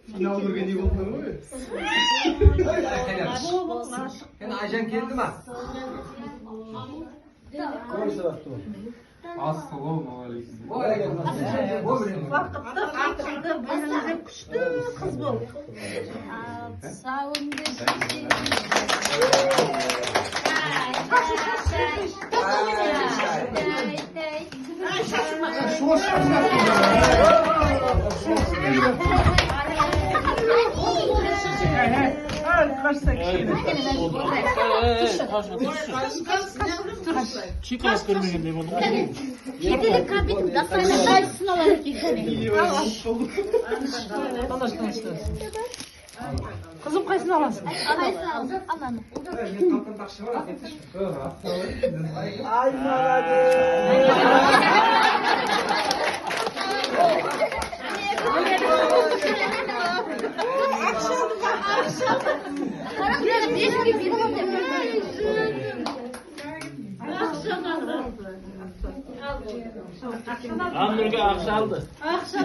Финал көргендей болып тұр ғой. Енді Айжан келді ма? Ассалаумағалейкум. Уағалейкум. Бақытты, ақылды, білімді, күшті қыз бол. Сауынды. Шикарас көрмегендей болды ғой. Жетелік компьютер дастархан қайсысын алады екен? Тыныш, тыныш, тыныш. Қызым, қайсысын аласың? Қайсысын аласың? Ананы. Ай, молодец! Қарап, беске беріп. Аннұрға ақша алды. Ақша.